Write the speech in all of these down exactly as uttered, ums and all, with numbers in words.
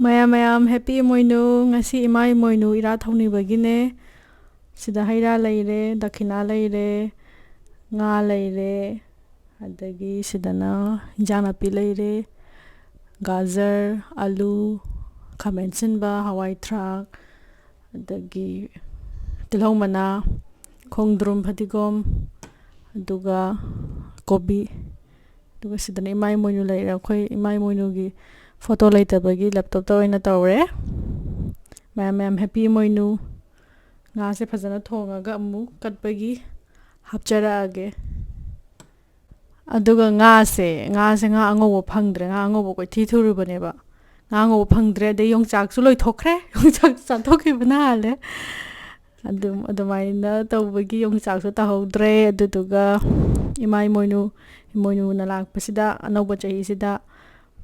ꯃꯌꯥꯝ, ꯃꯌꯥꯝ, happy ꯏꯃꯣꯏꯅꯨ꯫ ꯉꯁꯤ ꯏꯃꯥ ꯏꯃꯣꯏꯅꯨ ꯏꯔꯥꯠ ꯍꯧꯅꯤꯕꯒꯤꯅꯦ꯫ ꯁꯤꯗ ꯍꯩ ꯔꯥ ꯂꯩꯔꯦ, ꯗꯈꯤꯅꯥ ꯂꯩꯔꯦ, ꯉꯥ ꯂꯩꯔꯦ, ꯑꯗꯒꯤ ꯁꯤꯗꯅ ꯏꯟꯖꯥꯡ ꯅꯥꯄꯤ ꯂꯩꯔꯦ, ꯒꯥꯖꯔ, ꯑꯂꯨ, ꯈꯥꯃꯦꯟ ꯑꯁꯤꯟꯕ, ꯍꯋꯥꯏ ꯊ꯭ꯔꯥꯛ, ꯑꯗꯒꯤ ꯇꯤꯜꯍꯧ ꯃꯅꯥ, ꯈꯣꯡꯗ꯭ꯔꯨꯝ, ꯐꯗꯤꯒꯣꯝ, ꯑꯗꯨꯒ ꯀꯣꯕꯤ꯫ ꯑꯗꯨꯒ ꯁꯤꯗꯅ ꯏꯃꯥ ꯏꯃꯣꯏꯅꯨ ꯂꯩꯔꯦ꯫ ꯑꯩꯈꯣꯏ ꯏꯃꯥ ꯏꯃꯣꯏꯅꯨꯒꯤ ꯐꯣꯇꯣ ꯂꯩꯇꯕꯒꯤ ꯂꯦꯞꯇꯣꯞꯇ ꯑꯣꯏꯅ ꯇꯧꯔꯦ꯫ ꯃꯌꯥꯝ, ꯃꯌꯥꯝ, happy ꯏꯃꯣꯏꯅꯨ꯫ ꯉꯥꯁꯦ ꯐꯖꯅ ꯊꯣꯡꯉꯒ ꯑꯃꯨꯛ ꯀꯠꯄꯒꯤ ꯍꯥꯞꯆꯔꯛꯑꯒꯦ꯫ ꯑꯗꯨꯒ ꯉꯥꯁꯦ, ꯉꯥꯁꯦ, ꯉꯥ ꯑꯉꯧꯕ ꯐꯪꯗ꯭ꯔꯦ꯫ ꯉꯥ ꯑꯉꯧꯕ ꯀꯣꯏꯊꯤ ꯊꯤꯔꯨꯕꯅꯦꯕ꯫ ꯉꯥ ꯑꯉꯧꯕ ꯐꯪꯗ꯭ꯔꯦ꯫ ꯑꯗꯩ ꯌꯣꯡꯆꯥꯛꯁꯨ ꯂꯣꯏꯊꯣꯛꯈ꯭ꯔꯦ꯫ ꯌꯣꯡꯆꯥꯛ ꯆꯥꯊꯣꯛꯈꯤꯕꯅ ꯍꯥꯜꯂꯦ꯫ ꯑꯗꯨꯝ ꯑꯗꯨꯃꯥꯏꯅ ꯇꯧꯕꯒꯤ ꯌꯣꯡꯆꯥꯛꯁꯨ ꯇꯥꯍꯧꯗ꯭ꯔꯦ꯫ ꯑꯗꯨꯗꯨꯒ ꯏꯃꯥ ꯏꯃꯣꯏꯅꯨ, ꯏꯃꯣꯏꯅꯨꯅ ꯂꯥꯛꯄꯁꯤꯗ, ꯑꯅꯧꯕ ꯆꯍꯤꯁꯤꯗ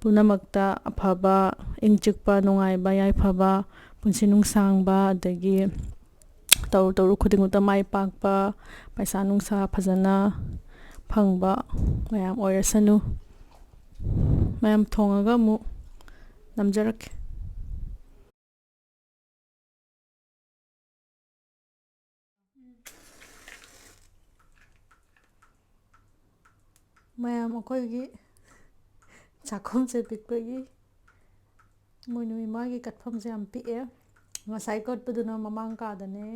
ꯄꯨꯝꯅꯃꯛꯇ ꯑꯐꯕ, ꯏꯪ ꯆꯤꯛꯄ, ꯅꯨꯡꯉꯥꯏꯕ, ꯌꯥꯏꯐꯕ, ꯄꯨꯟꯁꯤ ꯅꯨꯡꯁꯥꯡꯕ, ꯑꯗꯒꯤ ꯇꯧꯔꯨ ꯇꯧꯔꯨ ꯈꯨꯗꯤꯡꯃꯛꯇ ꯃꯥꯏ ꯄꯥꯛꯄ, ꯄꯩꯁꯥ ꯅꯨꯡꯁꯥ ꯐꯖꯅ ꯐꯪꯕ ꯃꯌꯥꯝ ꯑꯣꯏꯔꯁꯅꯨ꯫ ꯃꯌꯥꯝ ꯊꯣꯡꯉꯒ ꯑꯃꯨꯛ ꯅꯝꯖꯔꯛꯀꯦ꯫ ꯃꯌꯥꯝ ꯑꯩꯈꯣꯏꯒꯤ ꯆꯥꯛꯈꯨꯝꯁꯦ ꯄꯤꯛꯄꯒꯤ ꯏꯃꯣꯏꯅꯨ ꯏꯃꯥꯒꯤ ꯀꯠꯐꯝꯁꯦ ꯌꯥꯝ ꯄꯤꯛꯑꯦ꯫ ꯉꯁꯥꯏ ꯀꯠꯄꯗꯨꯅ ꯃꯃꯥꯡ ꯀꯥꯗꯅꯦ,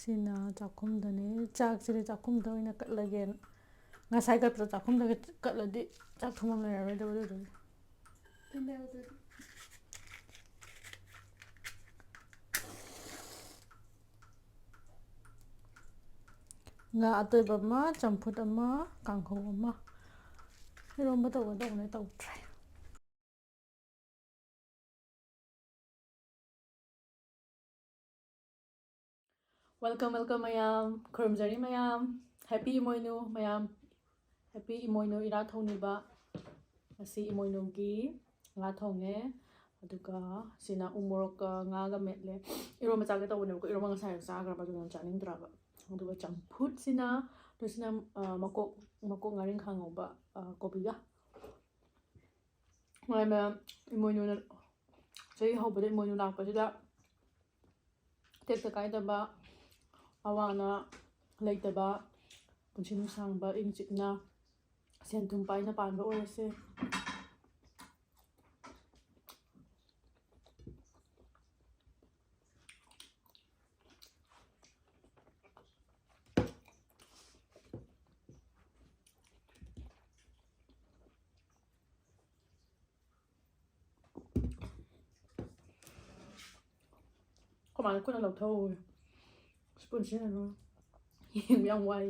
ꯁꯤꯅ ꯆꯥꯛꯈꯨꯝꯗꯅꯦ꯫ ꯆꯥꯛꯁꯤꯗꯤ ꯆꯥꯛꯈꯨꯝꯗ ꯑꯣꯏꯅ ꯀꯠꯂꯒꯦꯅ꯫ ꯉꯁꯥꯏ ꯀꯠꯄꯗꯣ ꯆꯥꯛꯈꯨꯝꯗ ꯀꯠꯂꯗꯤ ꯆꯥꯛ ꯊꯣꯡꯐꯝ ꯂꯩꯔꯔꯣꯏꯗꯕ, ꯑꯗꯨꯗꯨꯒꯤ꯫ ꯉꯥ ꯑꯇꯣꯏꯕ ꯑꯃ, ꯆꯝꯐꯨꯠ ꯑꯃ, ꯀꯥꯡꯍꯧ ꯑꯃ, ꯏꯔꯣꯝꯕ ꯇꯧꯒꯗꯧꯕꯅꯦ, ꯇꯧꯗ꯭ꯔꯦ꯫ Welcome, welcome ꯃꯌꯥꯝ, ꯈꯨꯔꯨꯝꯖꯔꯤ ꯃꯌꯥꯝ꯫ Happy ꯏꯃꯣꯏꯅꯨ ꯃꯌꯥꯝ, happy ꯏꯃꯣꯏꯅꯨ ꯏꯔꯥꯠ ꯊꯧꯅꯤꯕ꯫ ꯉꯁꯤ ꯏꯃꯣꯏꯅꯨꯒꯤ ꯉꯥ ꯊꯣꯡꯉꯦ, ꯑꯗꯨꯒ ꯁꯤꯅ ꯎ ꯃꯣꯔꯣꯛꯀ ꯉꯥꯒ ꯃꯦꯠꯂꯦ꯫ ꯏꯔꯣꯝꯕ ꯆꯥꯒꯦ ꯇꯧꯕꯅꯦꯕꯀꯣ, ꯏꯔꯣꯝꯕ ꯉꯁꯥꯏ ꯆꯥꯈ꯭ꯔꯕ, ꯑꯗꯨꯅ ꯆꯥꯅꯤꯡꯗ꯭ꯔꯕ꯫ ꯑꯗꯨꯒ ꯆꯝꯐꯨꯠꯁꯤꯅ, ꯑꯗꯨꯁꯤꯅ, ꯑ, ꯃꯀꯣꯛ, ꯃꯀꯣꯛ ꯉꯥꯔꯤꯡꯈꯥ ꯉꯧꯕ, ꯑ, ꯀꯣꯕꯤꯒ꯫ ꯃꯌꯥꯝ, ꯃꯌꯥꯝ, ꯏꯃꯣꯏꯅꯨꯅ ꯆꯍꯤ ꯍꯧꯕꯗ ꯏꯃꯣꯏꯅꯨ ꯂꯥꯛꯄꯁꯤꯗ ꯇꯦꯛꯇ ꯀꯥꯏꯗꯕ, ꯑꯋꯥ ꯑꯅꯥ ꯂꯩꯇꯕ, ꯄꯨꯟꯁꯤ ꯅꯨꯡꯁꯥꯡꯕ, ꯏꯪ ꯆꯤꯛꯅ ꯁꯦꯟ ꯊꯨꯝ ꯄꯥꯏꯅ ꯄꯥꯟꯕ ꯑꯣꯏꯔꯁꯦ꯫ ꯑꯩꯈꯣꯏ ꯃꯥꯅ ꯈꯨꯠꯅ ꯂꯧꯊꯧꯋꯦ꯫ ꯁ꯭ꯄꯨꯟ ꯁꯤꯖꯤꯟꯅꯅꯨ꯫ ꯌꯦꯡꯕ ꯌꯥꯝ ꯋꯥꯏ꯫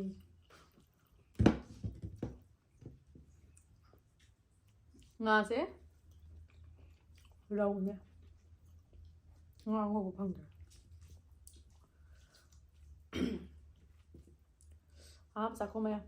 ꯉꯥꯁꯦ ꯔꯧꯅꯦ꯫ ꯉꯥ ꯉꯧꯕ ꯐꯪꯗ꯭ꯔꯦ꯫ ꯑꯥ, ꯆꯥꯛꯈꯨꯝ ꯃꯌꯥꯝ꯫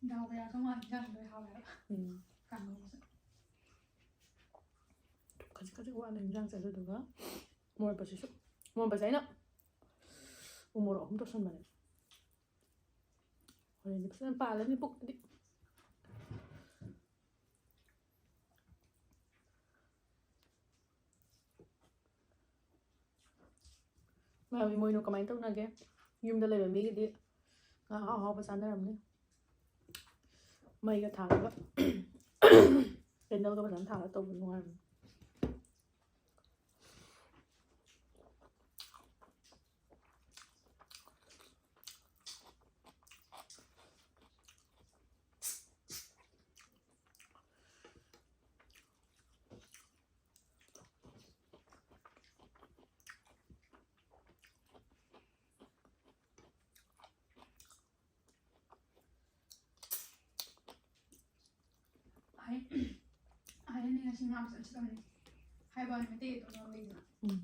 ꯗꯥꯎ ꯌꯥꯗꯧ ꯃꯥꯜꯂꯦ, ꯏꯟꯖꯥꯡ ꯂꯣꯏ ꯍꯥꯎꯋꯦ ꯍꯥꯏꯕ꯫ ꯎꯝ꯫ ꯀꯥꯡꯉꯧꯁꯦ꯫ ꯈꯖꯤꯛ ꯈꯖꯤꯛ ꯋꯥꯠꯂꯦ ꯏꯟꯖꯥꯡꯁꯦ, ꯑꯗꯨꯗꯨꯒ ꯃꯣꯔꯣꯛ ꯃꯦꯠꯄꯁꯤꯁꯨ꯫ ꯃꯣꯔꯣꯛ ꯃꯦꯠꯄꯁꯦ ꯑꯩꯅ ꯎ ꯃꯣꯔꯣꯛ ꯑꯍꯨꯝ ꯇꯧꯁꯟꯕꯅꯦ꯫ ꯍꯣꯔꯦꯟꯗꯤ ꯐꯖꯅ ꯄꯥꯜꯂꯅꯤ ꯄꯨꯛꯇꯗꯤ꯫ ꯃꯌꯥꯝ ꯏꯃꯣꯏꯅꯨ ꯀꯃꯥꯏꯅ ꯇꯧꯅꯒꯦ? ꯌꯨꯝꯗ ꯂꯩꯕ ꯃꯤꯒꯤꯗꯤ ꯉꯥ ꯑꯍꯥꯎ ꯑꯍꯥꯎꯕ ꯆꯥꯅꯔꯝꯅꯤ꯫ ꯃꯩꯒ ꯊꯥꯜꯂꯒ, candleꯒ ꯐꯖꯅ ꯊꯥꯜꯂꯒ ꯇꯧꯕ ꯅꯨꯡꯉꯥꯏꯕꯅꯤ꯫ ꯑꯍꯟ-, ꯑꯍꯟꯅꯤ ꯉꯁꯤ ꯉꯥ ꯃꯆꯥ ꯃꯆꯥ ꯇꯧꯔꯤ꯫ ꯍꯥꯏꯕ ꯋꯥꯅꯤ, ꯃꯩꯇꯩ ꯑꯗꯨꯝ ꯌꯥꯝ ꯂꯩꯗꯅ꯫ ꯎꯝ꯫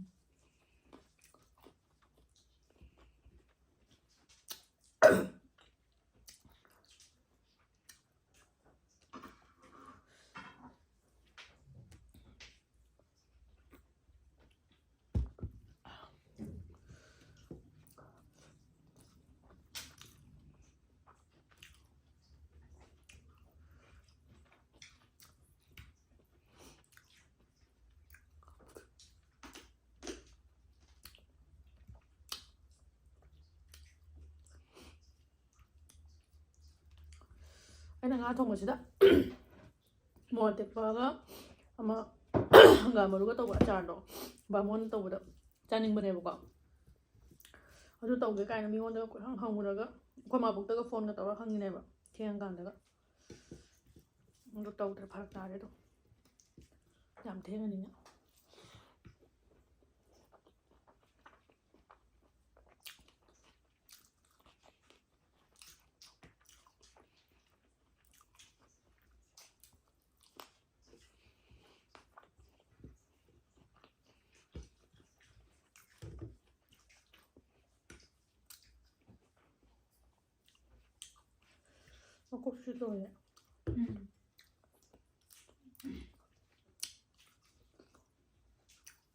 ꯉꯥ ꯊꯣꯡꯕꯁꯤꯗ ꯃꯣꯔꯣꯛ ꯑꯇꯦꯛꯄꯒ ꯑꯃ ꯍꯪꯒꯥꯝ ꯃꯔꯨꯒ ꯇꯧꯕ ꯑꯆꯥꯔꯗꯣ, ꯕꯥꯃꯣꯟ ꯇꯧꯕꯗ ꯆꯥꯅꯤꯡꯕꯅꯦꯕꯀꯣ꯫ ꯑꯗꯨ ꯇꯧꯒꯦ ꯀꯥꯏꯅ ꯃꯤꯉꯣꯟꯗꯒ ꯀꯣꯏꯍꯪ ꯍꯪꯉꯨꯔꯒ, ꯑꯩꯈꯣꯏ ꯃꯥꯕꯣꯛꯇꯒ ꯐꯣꯟꯒ ꯇꯧꯔꯒ ꯍꯪꯉꯤꯅꯦꯕ, ꯊꯦꯡꯉꯀꯥꯟꯗꯒ꯫ ꯑꯗꯨ ꯇꯧꯗ꯭ꯔꯦ, ꯐꯔꯛ ꯇꯥꯔꯦ ꯑꯗꯣ, ꯌꯥꯝ ꯊꯦꯡꯉꯅꯤꯅ꯫ ꯃꯀꯨꯞꯁꯨ ꯂꯣꯏꯔꯦ꯫ ꯎꯝ꯫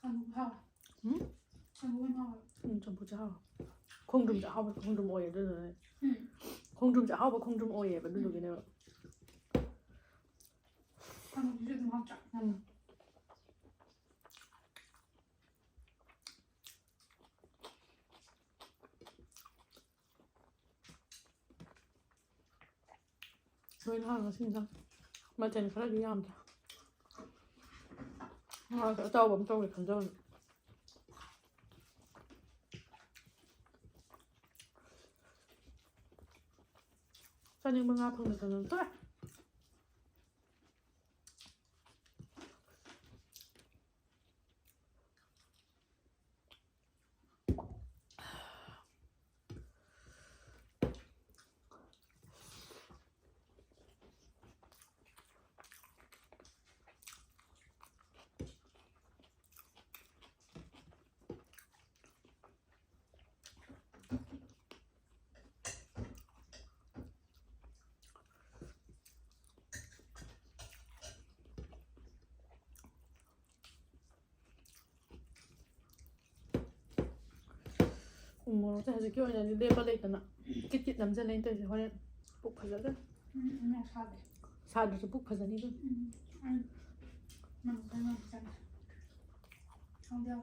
ꯑꯂꯨ ꯍꯥꯎꯋꯦ꯫ ꯎꯝ? ꯑꯂꯨ ꯌꯥꯝ ꯍꯥꯎꯋꯦ꯫ ꯎꯝ, ꯆꯝꯐꯨꯠꯁꯦ ꯍꯥꯎꯋꯦ꯫ ꯈꯣꯡꯗ꯭ꯔꯨꯝꯁꯦ ꯑꯍꯥꯎꯕ ꯈꯣꯡꯗ꯭ꯔꯨꯝ ꯑꯣꯏꯌꯦ, ꯑꯗꯨꯗꯨꯅꯅꯦ꯫ ꯎꯝ꯫ ꯈꯣꯡꯗ꯭ꯔꯨꯝꯁꯦ ꯑꯍꯥꯎꯕ ꯈꯣꯡꯗ꯭ꯔꯨꯝ ꯑꯣꯏꯌꯦꯕ, ꯑꯗꯨꯗꯨꯒꯤꯅꯦꯕ꯫ ꯑꯂꯨꯁꯤꯁꯨ ꯑꯗꯨꯝ ꯍꯥꯎꯇ꯭ꯔꯥ? ꯎꯝ꯫ ꯂꯣꯏꯅ ꯍꯥꯎꯔꯦ ꯉꯁꯤ ꯏꯟꯁꯥꯡ꯫ ꯃꯊꯦꯜ ꯈꯔꯗꯤ ꯌꯥꯝꯗꯦ꯫ ꯉꯥꯁꯦ ꯑꯇꯥꯎꯕ ꯑꯃ ꯇꯧꯒꯦ ꯈꯟꯖꯕꯅꯦ꯫ ꯆꯥꯅꯤꯡꯕ ꯉꯥ ꯐꯪꯗꯗꯅ ꯇꯣꯛꯑꯦ꯫ ꯎ ꯃꯣꯔꯣꯛꯁꯦ ꯍꯧꯖꯤꯛꯀꯤ ꯑꯣꯏꯅꯗꯤ ꯂꯦꯞꯄ ꯂꯩꯇꯅ ꯀꯤꯠ ꯀꯤꯠ ꯅꯝꯖꯜꯂꯦ ꯑꯩꯅ ꯇꯧꯔꯤꯁꯦ꯫ ꯍꯣꯔꯦꯟ ꯄꯨꯛ ꯐꯖꯗꯣꯏꯅꯤ꯫ ꯎꯝ, ꯎꯝ, ꯁꯥꯗꯦ꯫ ꯁꯥꯗ꯭ꯔꯁꯨ ꯄꯨꯛ ꯐꯖꯅꯤ ꯑꯗꯨꯝ꯫ ꯎꯝ, ꯎꯝ꯫ ꯃꯅꯝ ꯈꯔ ꯅꯝ ꯆꯪꯉꯦ꯫ ꯈꯪꯗꯦ꯫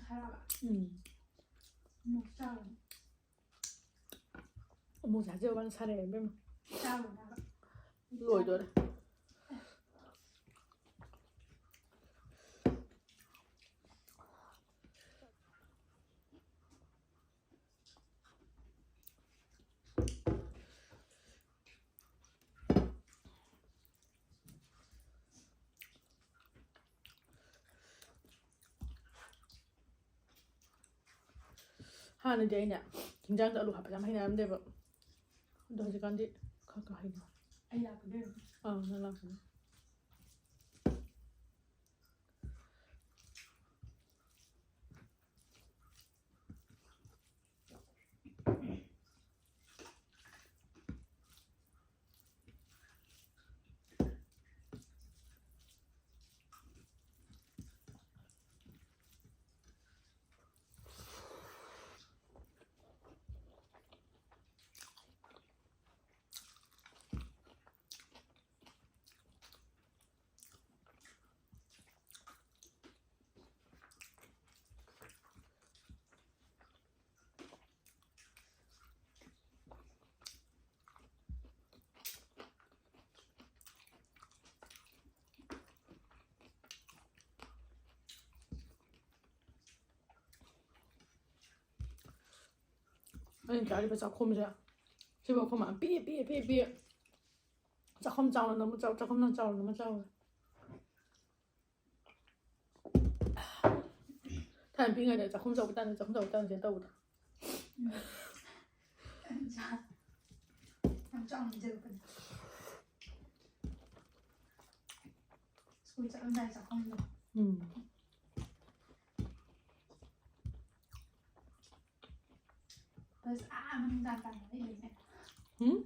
ꯈꯔꯕ ꯎꯝ ꯑꯃꯨꯛ ꯆꯥꯎꯔꯅꯤ꯫ ꯑꯃꯨꯛꯁꯦ ꯍꯥꯏꯖꯕ ꯋꯥꯅꯤ ꯁꯥꯔꯛꯑꯦ ꯏꯕꯦꯝꯃ꯫ ꯆꯥꯎꯔꯅꯤ ꯍꯥꯏꯕ꯫ ꯂꯣꯏꯗꯣꯔꯦ꯫ ꯍꯥꯟꯅꯗꯤ ꯑꯩꯅ ꯍꯤꯟꯖꯥꯡꯗ ꯑꯂꯨ ꯍꯥꯞꯄ ꯌꯥꯝ ꯍꯩꯅꯔꯝꯗꯦꯕ꯫ ꯑꯗꯣ ꯍꯧꯖꯤꯛꯀꯥꯟꯗꯤ ꯈꯔ ꯈꯔ ꯍꯩꯅꯔꯦ꯫ ꯑꯩ ꯂꯥꯛꯄꯗ ꯑꯥ, ꯅꯪ ꯂꯥꯛꯄꯗ꯫ ꯑꯩꯅ ꯆꯥꯔꯤꯕ ꯆꯥꯛꯈꯣꯝꯁꯦ ꯁꯤꯕꯨ ꯑꯩꯈꯣꯏ ꯃꯥꯅ ꯄꯤꯛꯑꯦ ꯄꯤꯛꯑꯦ ꯄꯤꯛꯑꯦ ꯄꯤꯛꯑꯦ꯫ ꯆꯥꯛꯈꯣꯝ ꯆꯥꯎꯅ ꯑꯃ ꯆꯥꯎ, ꯆꯥꯛꯈꯣꯝ ꯅꯪ ꯆꯥꯎꯅ ꯑꯃ ꯆꯥꯎ꯫ ꯊꯥꯏꯅ ꯄꯤꯛꯏꯉꯩꯗ ꯆꯥꯛꯈꯨꯝ ꯆꯥꯎꯕ ꯇꯥꯟꯅ, ꯆꯥꯛꯈꯨꯝ ꯆꯥꯎꯕ ꯇꯥꯟꯅꯁꯦ ꯇꯧꯕꯗꯣ꯫ ꯌꯥꯝ ꯆꯥꯎꯅ ꯏꯟꯖꯜꯂꯛꯄꯅꯦ꯫ ꯁ꯭ꯀꯨꯜ ꯆꯠꯂꯝꯗꯥꯏ ꯆꯥꯛꯈꯨꯝꯗꯣ꯫ ꯎꯝ꯫ ꯕꯁ ꯑꯥ ꯃꯅꯨꯡ ꯇꯥꯟ ꯇꯥꯟꯅ ꯏꯜꯂꯤꯅꯦ꯫ ꯎꯝ?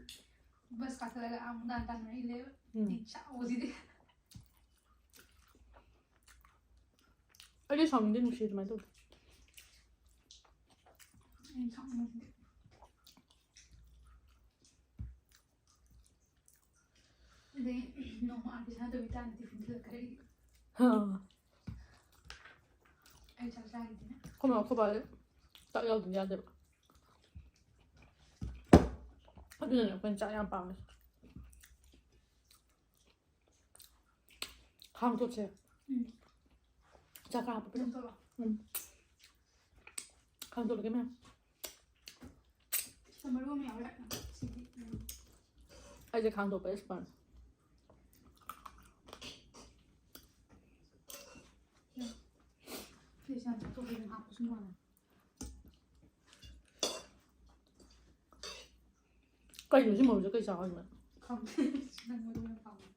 ꯕꯁ ꯀꯥꯈꯠꯂꯒ ꯑꯥ ꯃꯅꯨꯡ ꯇꯥꯟ ꯇꯥꯟꯅ ꯏꯜꯂꯦꯕ꯫ ꯎꯝ꯫ ꯏ ꯆꯥꯎꯕꯁꯤꯗꯤ꯫ ꯑꯩꯗꯤ ꯁꯥꯎꯅꯤꯡꯗꯦ, ꯅꯨꯡꯁꯤ ꯑꯗꯨꯃꯥꯏꯅ ꯇꯧꯕꯗꯣ꯫ ꯑꯩ ꯁꯥꯎꯅꯤꯡꯉꯦ꯫ ꯑꯗꯩ ꯅꯣꯡꯃ ꯑꯥꯔꯇꯤꯁ ꯅꯠꯇꯕꯤ ꯇꯥꯟꯅ ꯇꯤꯐꯤꯟ ꯊꯤꯜꯂꯛꯈ꯭ꯔꯦ ꯑꯩꯒꯤ꯫ ꯍꯥ꯫ ꯑꯩ ꯑꯩꯈꯣꯏ ꯃꯥ ꯑꯩꯈꯣꯏ ꯕꯥꯗꯤ ꯆꯥꯛ ꯌꯥꯎꯗꯗꯤ ꯌꯥꯗꯦꯕ꯫ ꯑꯗꯨꯅꯅꯦ ꯑꯩꯈꯣꯏꯅ ꯆꯥꯛ ꯌꯥꯝ ꯄꯥꯝꯃꯤꯁꯦ꯫ ꯈꯥꯡ ꯇꯣꯠꯁꯦ꯫ ꯎꯝ꯫ ꯆꯥꯛ ꯈꯔ ꯍꯥꯞꯄꯛꯀꯦ꯫ ꯑꯗꯨꯝ ꯇꯧꯔꯣ꯫ ꯎꯝ꯫ ꯈꯥꯡ ꯇꯣꯠꯂꯒꯦ ꯃꯌꯥꯝ꯫ ꯁꯤꯗ ꯃꯔꯨ ꯑꯃ ꯌꯥꯎꯔꯦ꯫ ꯁꯤꯗꯤ, ꯎꯝ꯫ ꯑꯩꯁꯦ ꯈꯥꯡ ꯇꯣꯠꯄ expert꯫ ꯁꯤꯁꯦ ꯌꯥꯝ ꯆꯥꯊꯣꯛꯄꯤꯅ ꯍꯥꯞꯄꯁꯨ ꯃꯥꯜꯂꯦ꯫ ꯀꯩꯅꯣ ꯁꯤ ꯃꯔꯨꯁꯦ ꯀꯩ ꯆꯥꯎ ꯍꯥꯏꯅꯣ? ꯈꯪꯗꯦ꯫ ꯅꯪ ꯃꯔꯨ ꯌꯥꯝ ꯄꯥꯝꯃꯦ꯫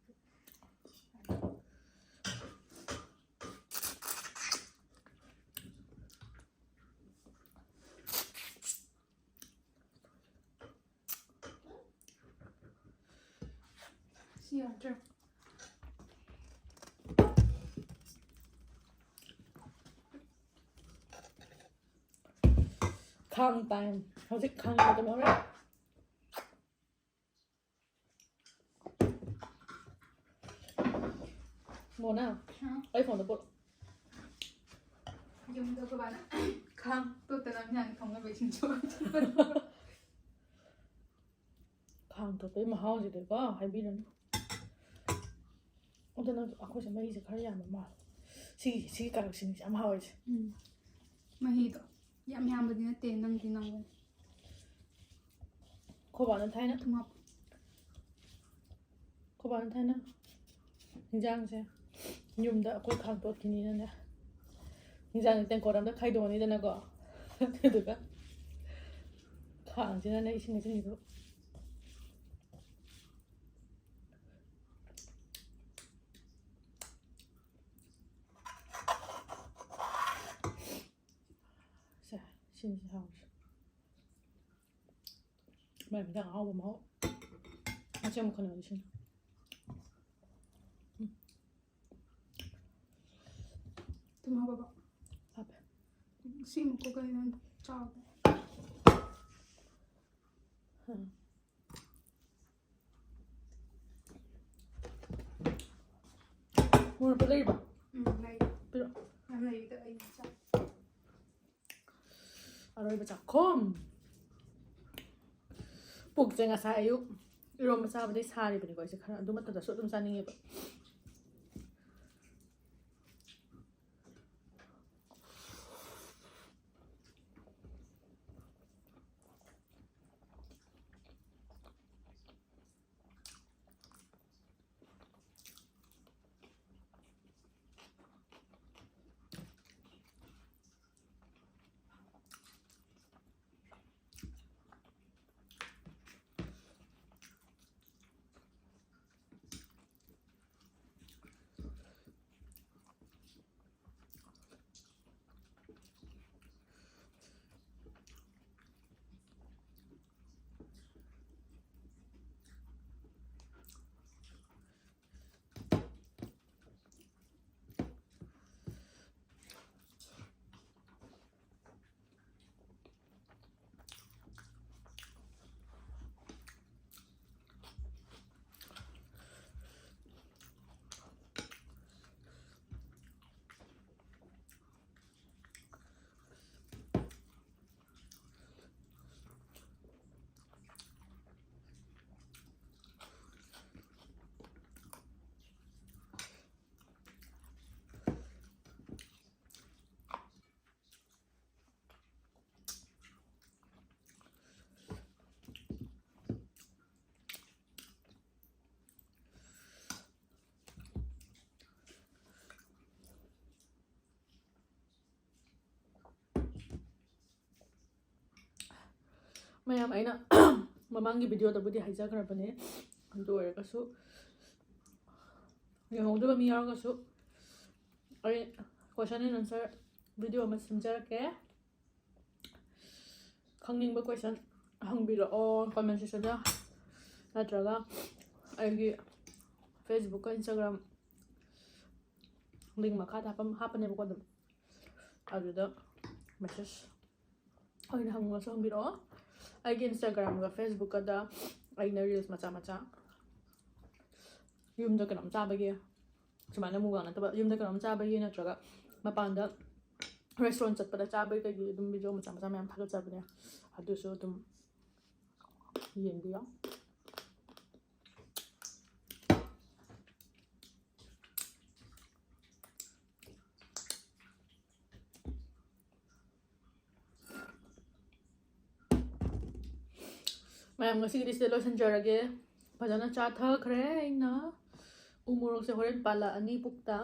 ꯁꯤ ꯌꯥꯗ꯭ꯔꯦ꯫ ꯈꯥꯡ time꯫ ꯍꯧꯖꯤꯛ ꯈꯥꯡ ꯃꯇꯝ ꯌꯧꯔꯦ꯫ ꯃꯣꯅꯥ, ꯍꯥ? ꯑꯩ ꯐꯣꯟꯗ ꯄꯣꯠ꯫ ꯌꯨꯝꯗ ꯑꯩꯈꯣꯏ ꯕꯥꯅ ꯈꯥꯡ ꯇꯣꯠꯇꯅ ꯃꯌꯥꯝꯒꯤ ꯊꯣꯡꯅꯕ ꯏꯁꯤꯡ ꯁꯣꯛꯑ ꯈꯥꯡ ꯇꯣꯠꯄꯒꯤ ꯃꯍꯥꯎꯁꯤꯗꯤꯀꯣ ꯍꯥꯏꯕꯤꯔꯅꯨ꯫ ꯑꯗꯣ ꯅꯪ ꯑꯩꯈꯣꯏꯁꯦ ꯃꯍꯤꯁꯦ ꯈꯔ ꯌꯥꯝꯕ ꯃꯥꯜꯂꯦ꯫ ꯁꯤꯒꯤ, ꯁꯤꯒꯤ ꯀꯥꯔꯛꯁꯤꯡꯁꯦ ꯌꯥꯝ ꯍꯥꯎꯔꯤꯁꯦ꯫ ꯎꯝ꯫ ꯃꯍꯤꯗꯣ ꯌꯥꯝ ꯌꯥꯝꯕꯗꯤ ꯅꯠꯇꯦ, ꯅꯪꯗꯤ ꯅꯪꯕꯅꯦ꯫ ꯑꯩꯈꯣꯏ ꯕꯥꯅ ꯊꯥꯏꯅ, ꯊꯨꯝ ꯍꯥꯞꯄꯨ꯫ ꯑꯩꯈꯣꯏ ꯕꯥꯅ ꯊꯥꯏꯅ ꯍꯤꯟꯖꯥꯡꯁꯦ ꯌꯨꯝꯗ ꯑꯩꯈꯣꯏ ꯈꯥꯡ ꯇꯣꯠꯈꯤꯅꯤꯅꯅꯦ, ꯍꯤꯟꯖꯥꯡꯁꯦ ꯇꯦꯡꯀꯣꯠ ꯑꯝꯗ ꯈꯥꯏꯗꯣꯛꯑꯅꯤꯗꯅꯀꯣ, ꯑꯗꯨꯗꯨꯒ ꯈꯥꯡꯁꯤꯅꯅꯦ ꯏꯁꯤꯡ ꯍꯩꯖꯤꯟꯈꯤꯗꯣꯏꯕ꯫ ꯁꯦ, ꯁꯤꯅꯤ ꯍꯥꯎꯔꯤꯁꯦ꯫ ꯃꯥꯏ ꯍꯤꯟꯖꯥꯡ ꯑꯍꯥꯎꯕ ꯃꯍꯥꯎ꯫ ꯃꯆꯦꯠ ꯑꯃ ꯈꯜꯂꯣ ꯁꯤꯅ꯫ ꯎꯝ꯫ ꯊꯨꯝ ꯍꯥꯞꯄꯕ? ꯍꯥꯞꯄꯦ꯫ ꯁꯤ ꯑꯃꯨꯛ ꯀꯣ ꯀꯩꯅꯣ ꯆꯥꯎꯕ꯫ ꯎꯝ꯫ ꯃꯣꯔꯣꯛꯇꯣ ꯂꯩꯔꯤꯕꯣ? ꯎꯝ, ꯂꯩ꯫ ꯄꯤꯔꯛꯑꯣ꯫ ꯌꯥꯝ ꯂꯩꯔꯤꯗ ꯑꯩ ꯆꯥ-, ꯀꯣꯝ꯫ ꯄꯨꯛꯁꯦ ꯉꯁꯥꯏ ꯑꯌꯨꯛ ꯏꯔꯣꯝꯕ ꯆꯥꯕꯗꯩ ꯁꯥꯔꯤꯕꯅꯤꯀꯣ ꯑꯩꯁꯦ꯫ ꯈꯔ ꯑꯗꯨ ꯃꯇꯝꯗꯁꯨ ꯑꯗꯨꯝ ꯆꯥꯅꯤꯡꯉꯦꯕ꯫ ꯃꯌꯥꯝ, ꯑꯩꯅ ꯃꯃꯥꯡꯒꯤ ꯚꯤꯗꯤꯑꯣꯗꯕꯨꯗꯤ ꯍꯥꯏꯖꯈ꯭ꯔꯕꯅꯦ, ꯑꯗꯨ ꯑꯣꯏꯔꯒꯁꯨ ꯌꯦꯡꯍꯧꯗꯕ ꯃꯤ ꯌꯥꯎꯔꯒꯁꯨ ꯑꯩ question and answer ꯚꯤꯗꯤꯑꯣ ꯑꯃ ꯁꯦꯝꯖꯔꯛꯀꯦ꯫ ꯈꯪꯅꯤꯡꯕ question ꯍꯪꯕꯤꯔꯛꯑꯣ comment sectionꯗ, ꯅꯠꯇ꯭ꯔꯒ ꯑꯩꯒꯤ Facebook-ꯀ Instagram link ꯃꯈꯥꯗ ꯍꯥꯞꯄꯝ-, ꯍꯥꯞꯄꯅꯦꯕꯀꯣ, ꯑꯗꯨꯝ ꯑꯗꯨꯗ message ꯑꯣꯏꯅ ꯍꯪꯉꯁꯨ ꯍꯪꯕꯤꯔꯛꯑꯣ꯫ ꯑꯩꯒꯤ Instagram-ꯒ Facebook-ꯀꯗ ꯑꯩꯅ reels ꯃꯆꯥ ꯃꯆꯥ ꯌꯨꯝꯗ ꯀꯩꯅꯣꯝ ꯆꯥꯕꯒꯤ, ꯁꯨꯃꯥꯏꯅ mukbang ꯅꯠꯇꯕ, ꯌꯨꯝꯗ ꯀꯩꯅꯣꯝ ꯆꯥꯕꯒꯤ ꯅꯠꯇ꯭ꯔꯒ ꯃꯄꯥꯟꯗ restaurant ꯆꯠꯄꯗ ꯆꯥꯕꯩ ꯀꯩꯒꯤ ꯑꯗꯨꯝ video ꯃꯆꯥ ꯃꯆꯥ ꯃꯌꯥꯝ ꯊꯥꯒꯠꯆꯕꯅꯦ꯫ ꯑꯗꯨꯁꯨ ꯑꯗꯨꯝ ꯌꯦꯡꯕꯤꯌꯣ꯫ ꯃꯌꯥꯝ, ꯉꯁꯤꯒꯤꯗꯤ ꯁꯤꯗ ꯂꯣꯏꯁꯤꯟꯖꯔꯒꯦ꯫ ꯐꯖꯅ ꯆꯥꯊꯈ꯭ꯔꯦ ꯑꯩꯅ꯫ ꯎ ꯃꯣꯔꯣꯛꯁꯦ ꯍꯣꯔꯦꯟ ꯄꯥꯜꯂꯛꯑꯅꯤ ꯄꯨꯛꯇ꯫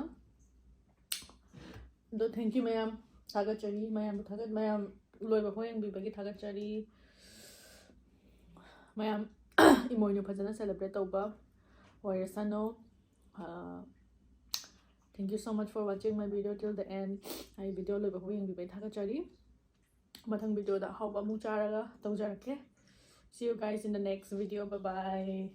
ꯑꯗꯣ thank you ꯃꯌꯥꯝ, ꯊꯥꯒꯠꯆꯔꯤ ꯃꯌꯥꯝꯕꯨ, ꯊꯥꯒꯠ ꯃꯌꯥꯝ ꯂꯣꯏꯕ ꯐꯥꯎ ꯌꯦꯡꯕꯤꯕꯒꯤ ꯊꯥꯒꯠꯆꯔꯤ꯫ ꯃꯌꯥꯝ ꯏꯃꯣꯏꯅꯨ ꯐꯖꯅ celebrate ꯇꯧꯕ ꯑꯣꯏꯔꯁꯅꯨ꯫ ꯑꯥ, thank you so much for watching my video till the end. ꯑꯩ video ꯂꯣꯏꯕ ꯐꯥꯎ ꯌꯦꯡꯕꯤꯕꯒꯤ ꯊꯥꯒꯠꯆꯔꯤ꯫ ꯃꯊꯪ videoꯗ ꯑꯍꯥꯎꯕ ꯑꯃꯨꯛ ꯆꯥꯔꯒ ꯇꯧꯖꯔꯛꯀꯦ꯫ See you guys in the next video. Bye bye.